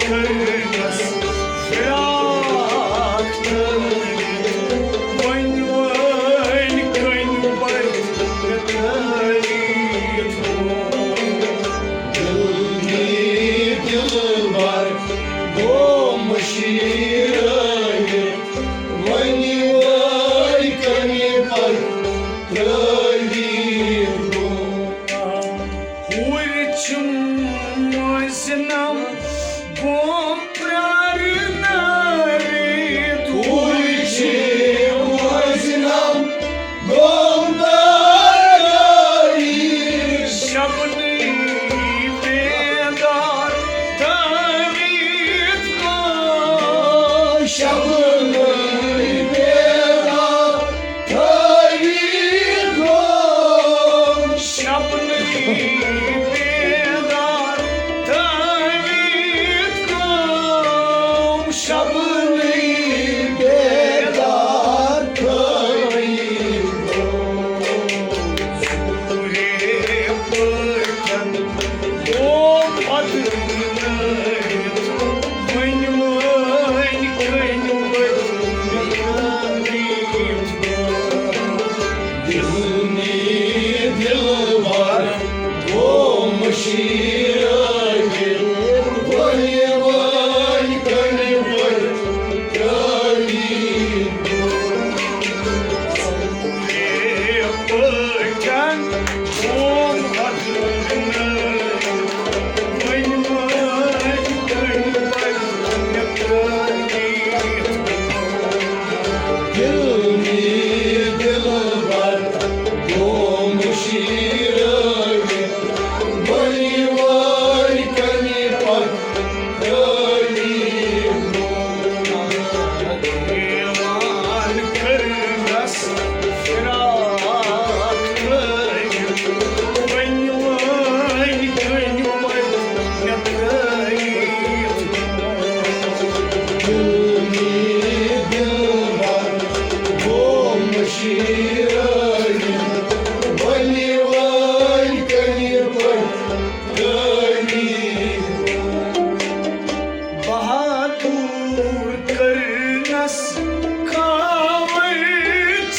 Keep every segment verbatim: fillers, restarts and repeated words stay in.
کٔرنَس فراق تٲویٖز۔ وۄنۍ وۄنۍ کٔنۍ بَرِ مےٚ تٲویٖز۔ دِل نی دِلبر گوٚو مٔشیٖرٲوِتھ۔ وۄنۍ وۄنۍ کٔنۍ بَرِ تٲویٖز۔ ہُرۍ چھِ مٲنٛزِ نم گوم پرٛارنٲوِتھ۔ ہُرۍ چھِ مٲنٛزِ نم گوم پرٛارنٲوِتھ۔ شبنہٕ بیدار تھٲوِتھ گوم۔ شبنہٕ بیدار تھٲوِتھ گوم۔ شبنہٕ بیدار تھٲوِتھ گوم۔ شبنہٕ بیدار تھٲوِتھ گوم۔ سورے پٲٹھۍ گوٚو پتہٕ وۄنۍ وۄنۍ کٔنۍ ؤتھۍ مےٚ تٲویٖز۔ دِل نی دِلبر گوٚو مٔشیٖرٲوِتھ۔ وۄنۍ وۄنۍ کٔنۍ ؤتھۍ مےٚ تٲویٖز۔ دِل نی دِلبر گوٚو مٔشیٖرٲوِتھ۔ وۄنۍ وۄنۍ کٔنۍ پَتہٕ تٲویٖز۔ دیوان کٔرنَس فراق تٲویٖز۔ وۄنۍ وۄنۍ کٔنۍ وَنہِ مےٚ تٲویٖز۔ دِل نی دِلبر گوٚو مٔشیٖرٲوِتھ۔ وۄنۍ وۄنۍ کٔنۍ پَتہٕ تٲویٖز۔ بہادُر کٔرنَس کھاوَر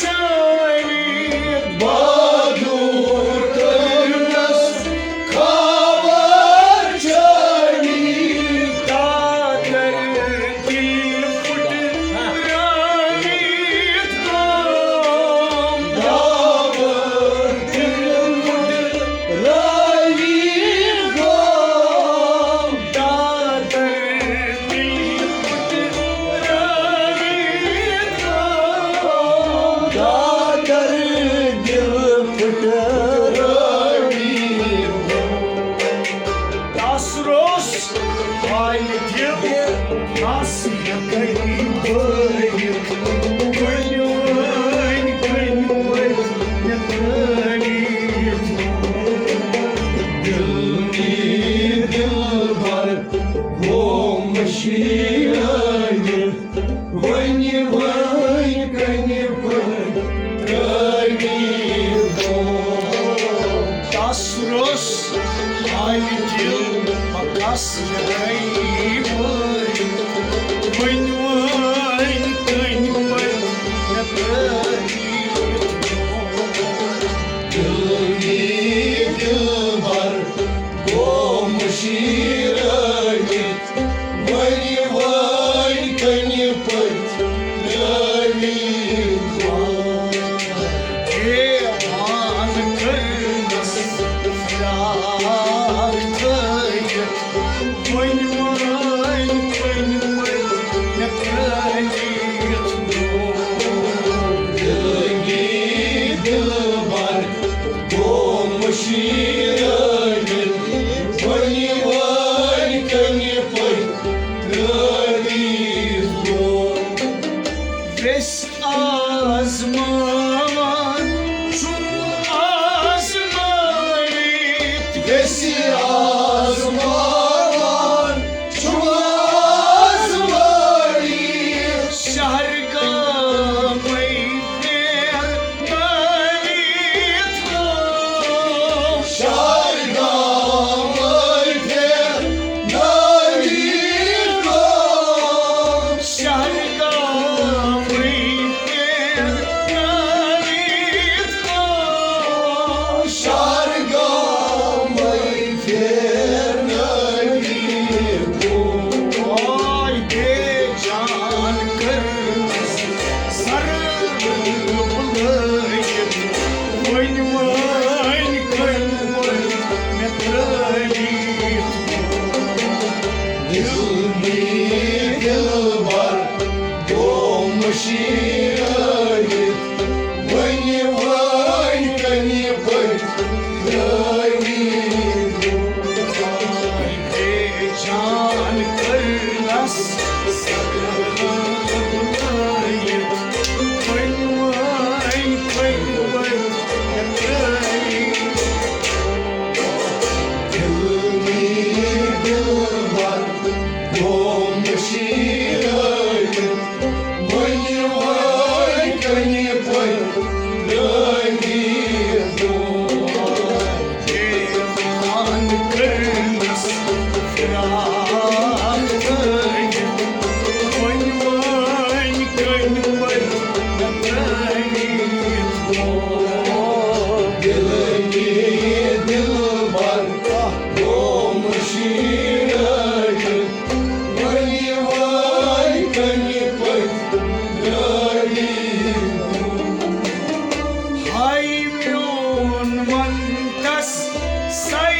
چٲوِتھ۔ بہادُر کٔرنَس کھاوَر چٲوِتھ۔ دادر دِل پھُٹرٲوِتھ گوٚو۔ دادر دِل پھُٹرٲوِتھ گوٚو۔ دادر دِل پھُٹرٲوِتھ گوٚو۔ دادر دِل پھُٹرٲوِتھ گوٚو۔ تاثر اوس حالہِ دِل، آسہٕ یَتَے بٲیِتھ۔ کُنہِ وٲنۍ کُنہِ وٲنۍ مےٚ تٲریٖخ۔ دِل نی دِلبر گوٚو مٔشیٖرٲوِتھ۔ وۄنۍ وۄنۍ کَنہِ پھٔلۍ کٲنی۔ تَس روٚس آیہِ دِل، بہٕ کَس گٔیہِ وٲرۍ۔ وۄنۍ وۄنۍ کَنہِ پھٔلۍ مےٚ کٲنی۔ دِل نی دِلبر گوٚو مٔشیٖرٲوِتھ۔ وۄنۍ وۄنۍ کَنہِ پھٔلۍ ترٛٲوِتھ۔ دیوان کٔرنَس فراق تھٲوِتھ۔ وۄنۍ وۄنۍ کَنہِ پھٔلۍ مےٚ ترٛٲوِتھ۔ دِل نی دِلبر گوٚو مٔشیٖرٲوِتھ۔ وۄنۍ وۄنۍ کَنہِ پھٔلۍ ترٛٲوِتھ۔ دِلمی دِلبر گوٚو مٔشیٖرٲوِتھ، وۄنۍ وۄنۍ کَنہِ پٔتۍ ترٛٲوِتھ۔ بے جان کٔرنَس سَگہٕ لٲیِتھ، وۄنۍ وۄنۍ کَنہِ پٔتۍ ترٛٲوِتھ۔ دِلمی دِلبر گوٚو مٔشیٖرٲوِتھ، وۄنۍ وۄنۍ کَنہِ پٔتۍ لٲگِتھ دود۔ دیوان کٔرنَس فراق ترٛٲوِتھ، وۄنۍ وۄنۍ کَنہِ پٔتۍ ترٛٲوِتھ دود۔ دِلمی دِلبر گوٚو مٔشیٖرٲوِتھ، وۄنۍ وۄنۍ کَنہِ پٔتۍ ترٛٲوِتھ۔ ہاے میون وَنتَس سَے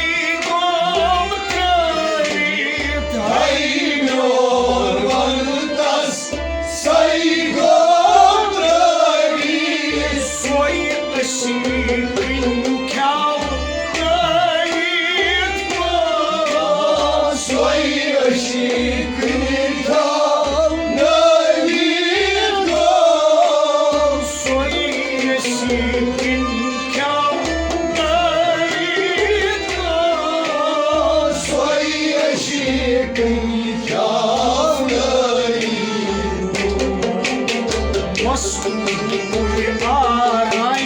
گوم ترٛٲوِتھ۔ ہاے میون وَنتَس سَے گوم ترٛٲوِتھ۔ سۄے أچھی کِنۍ کھیٛاو ترٛٲوِتھ گوم۔ سۄے أچھی کِنۍ کھیٛاو ترٛٲوِتھ گوم۔ سۄے أچھی کِنۍ کھیٛاو ترٛٲوِتھ گوم۔ سۄے أچھی کِنۍ کھیٛاو ترٛٲوِتھ گوم۔ مستوٗر آرامہِ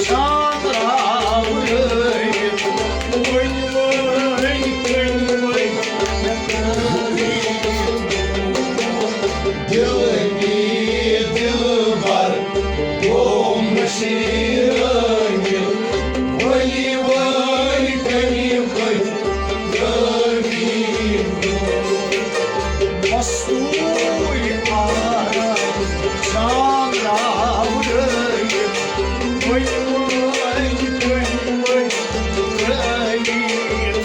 چھانٛدراو رٲوِتھ، وۄنۍ وۄنۍ کَنہِ پٔتۍ ترٛٲوِتھ۔ دِلمی دِلبر گوٚو مٔشیٖرٲوِتھ، وۄنۍ وۄنۍ کَنہِ پٔتۍ ترٛٲوِتھ۔ مستوٗرۍ آرام چھانٛدراو رٲوِتھ، وۄنۍ وۄنۍ کَنہِ پٔتۍ ترٛٲوِتھ۔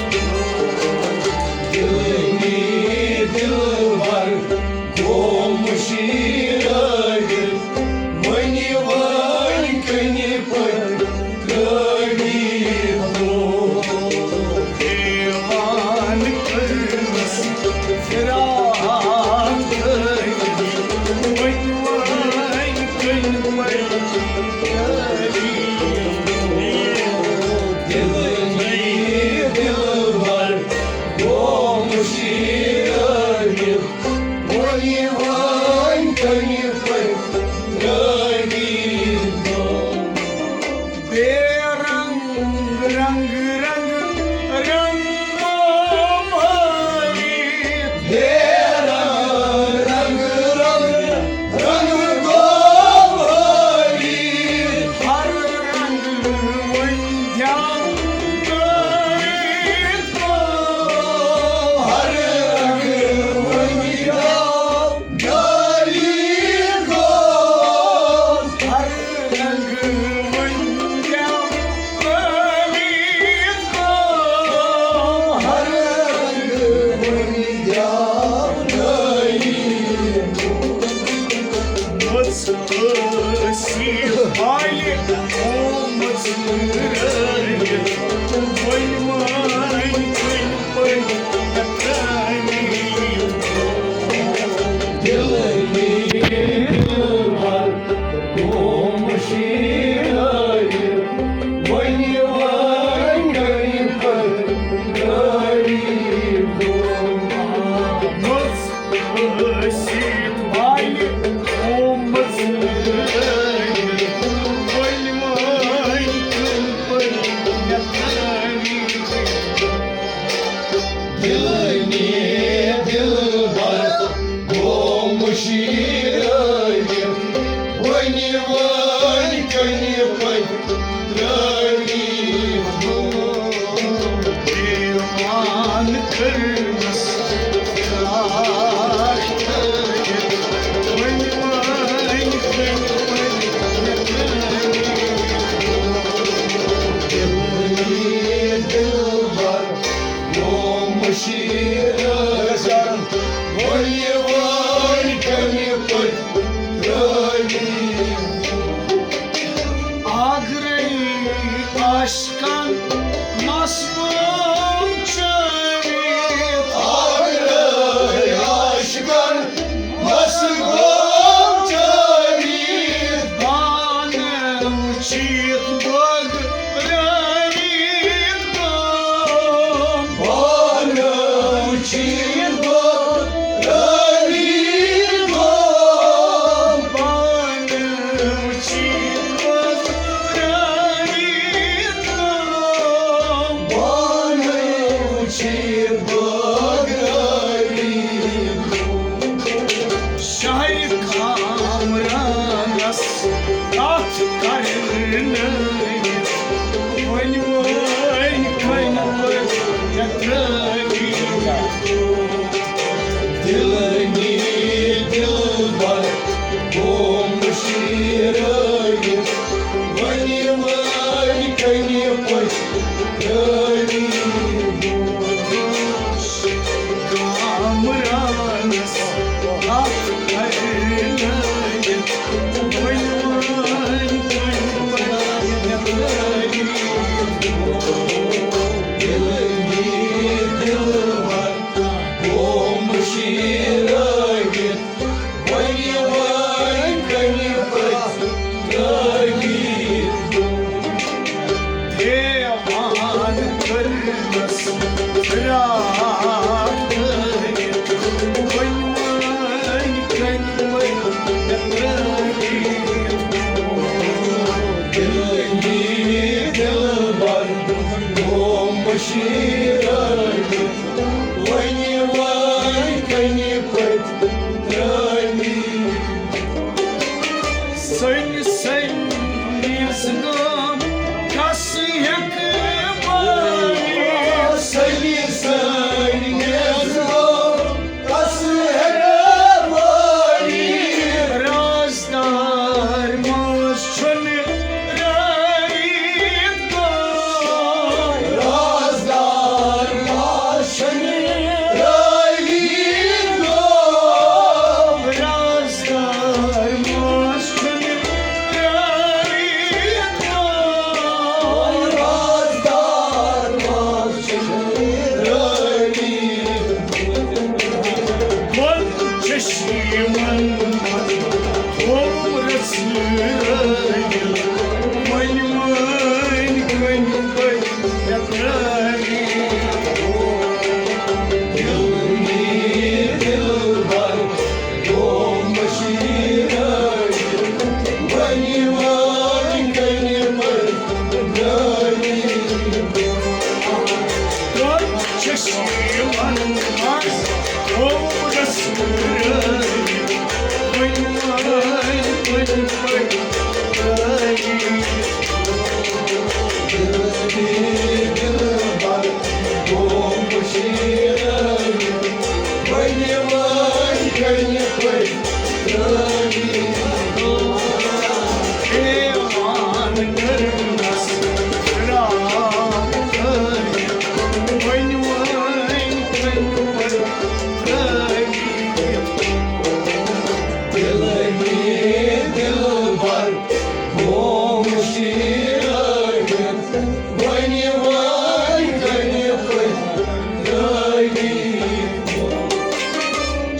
دِلمی دِلبر گوٚو مٔشیٖرٲوِتھ، وۄنۍ وۄنۍ کَنہِ پٔتۍ ترٛٲوِتھ دود۔ دیوان کٔرنَس فراق ترٛٲوِتھ، وۄنۍ وۄنۍ کَنہِ پٔتۍ ترٛٲوِتھ دود۔ دِلمی دِلبر گوٚو مٔشیٖرٲوِتھ، وۄنۍ وۄنۍ کَنہِ پٔتۍ ترٛٲوِتھ دود۔ بے رنگ رنگ رنگ رنگو مٲرِتھ۔ بے رنگ رنگ رنگ رنگ گوٚو مٲرِتھ۔ ہر رنگ وۄنۍ دیاو مٲرِتھ گوٚو۔ ہر رنگ وۄنۍ دیاو مٲرِتھ گوٚو۔ ہر رنگ وۄنۍ دیاو مٲرِتھ گوٚو۔ ہر رنگ وۄنۍ دیاو مٲرِتھ گوٚو۔ مٔژ ٲسی بالہِ آمٕژ رٲوِتھ، وۄنۍ وۄنۍ کَنہِ پٔتۍ ترٛٲوِتھ۔ دِلمی دِلبر گوٚو مٔشیٖرٲوِتھ، وۄنۍ وۄنۍ کَنہِ پٔتۍ ترٛٲوِتھ۔ مٔژ ٲسِتھ بالہِ آمٕژ رٲوِتھ، وۄنۍ وۄنۍ کَنہِ پٔتۍ ترٛٲوِتھ۔ دِلمی دِلبر گوٚو مٔشیٖرٲوِتھ، وۄنۍ وۄنۍ کَنہِ پٔتۍ ترٛٲوِتھ۔ دیوان کٔرنَس فراق ترٛٲوِتھ، وۄنۍ وۄنۍ کَنہِ پٔتۍ ترٛٲوِتھ۔ دِلمی دِلبر گوٚو مٔشیٖرٲوِتھ،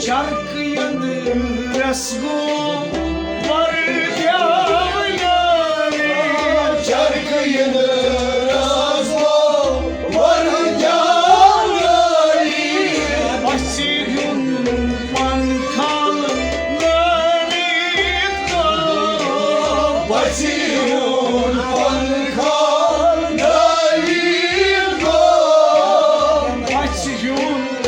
چرکہٕ یندرس گوٚو وردیاونٲوِتھ۔ چرکہٕ یندرس گوٚو وردیاونٲوِتھ۔ پژھِ ہُنٛد پن کھالنٲوِتھ گوٚو۔ پژھِ ہُنٛد پن کھالنٲوِتھ گوٚو۔ پژھِ ہُنٛد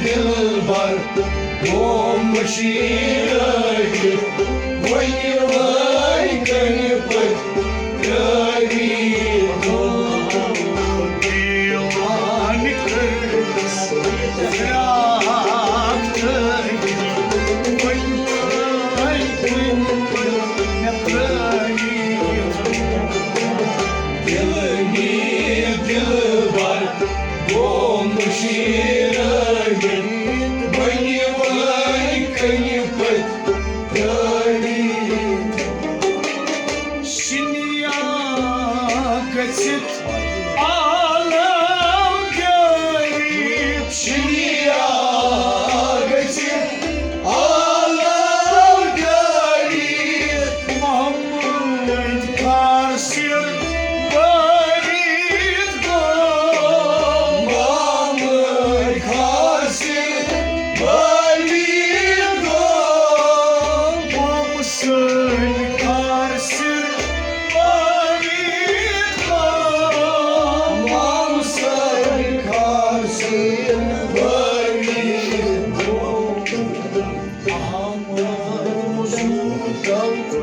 دلبر گوٚو مٔشیٖد، وۄنۍ وۄنۍ کَنہِ پٔتۍ پیٲری۔ دیوان کٔرِس فراق تٲری، وۄنۍ وۄنۍ کَنہِ پٔتۍ مےٚ پیٲری۔ دِلہٕ نیر دِلبر گوٚو مٔشیٖد، وۄنۍ وۄنۍ کَنہِ پٔتۍ پیٲری۔ شِنیا گٔژھِتھ آلو پیٲری۔ شِنیا گٔژھِتھ آلو پیٲری۔ محمد قاصر بٔرِتھ گوٚو۔ محمد قاصر بٔرِتھ گوٚو۔ محمد قاصر بٔرِتھ گوٚو۔ محمد قاصر بٔرِتھ گوٚو۔ احمد مزور گوٚو۔